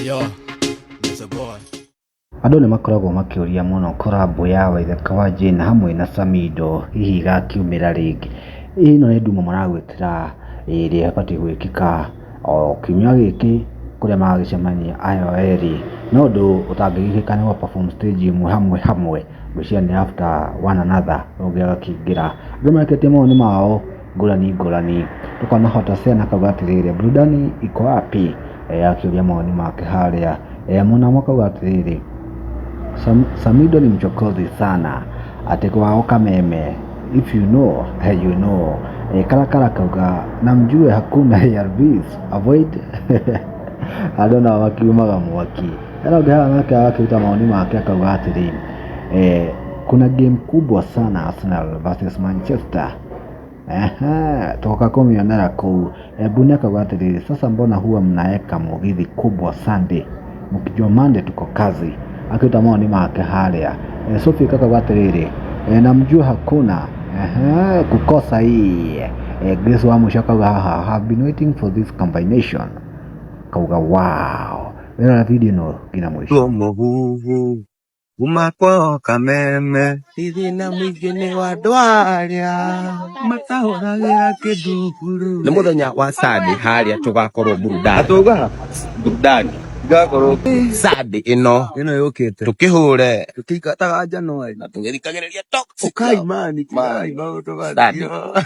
Yo, it's a boy. Andũ nĩ makoragwo makĩũria mũno collab ya Waithaka wa Jane hamwe na Samidoh hihi ĩgakiumĩra rĩngĩ. Ĩno nĩ ndumũ maragwĩtĩra ĩrĩa ĩbatiĩ gwĩkĩka o kiumia gĩkĩ kũrĩa magagĩcemania aya erĩ. No ũndũ ũtangĩgĩkĩka nĩ gũ perform stage ĩmwe hamwe hamwe, ngwĩciria nĩ after one another ũngĩ agakĩingĩra. Andũ mareketie mawoni mao ngũrani ngũrani. Tũkona Hotase akauga atĩrĩrĩ, burudani iko wapi? Akĩũria mawoni make harĩa. Mũnamo akauga atĩrĩrĩ, Samidoh ni mchokozi sana, atĩ kwao Kameme, if you know, you know. Karakara akauga na mjue hakuna ARVs, avoid andũ nao makiumaga mwaki. Hena ũngĩ haha nake agakĩruta mawoni make akauga atĩrĩ, kuna game kubwa sana Arsenal versus Manchester. Ehe, toka kũmĩonera kũu. Buni akauga atĩrĩrĩ, sasa mbona huwa mnaeka mugithi kubwa Sunday mkijua Monday tuko kazi. Akĩruta mawoni make harĩa. Sophie akauga atĩrĩrĩ, na mjue hakuna ehe, kukosa hii. Grace wa mũico akauga haha, have been waiting for this combination. Kauga wow. Wĩrora video ĩno nginya mũico. Mũhuhu kuma kwao Kameme. Thĩna mũingĩ nĩ wa andũ arĩa matahũragĩra kĩndunguru. Nĩ mũthenya wa Sunday harĩa tũgakorwo burudani. Atũgaha Burudani. Ngakorwo Sunday ĩno ĩno yũkĩte tũkĩhũre tũkĩingataga January na tũgĩthikagĩrĩria Toxic ũkai Love. mani tigai maũndũ Sunday. macio.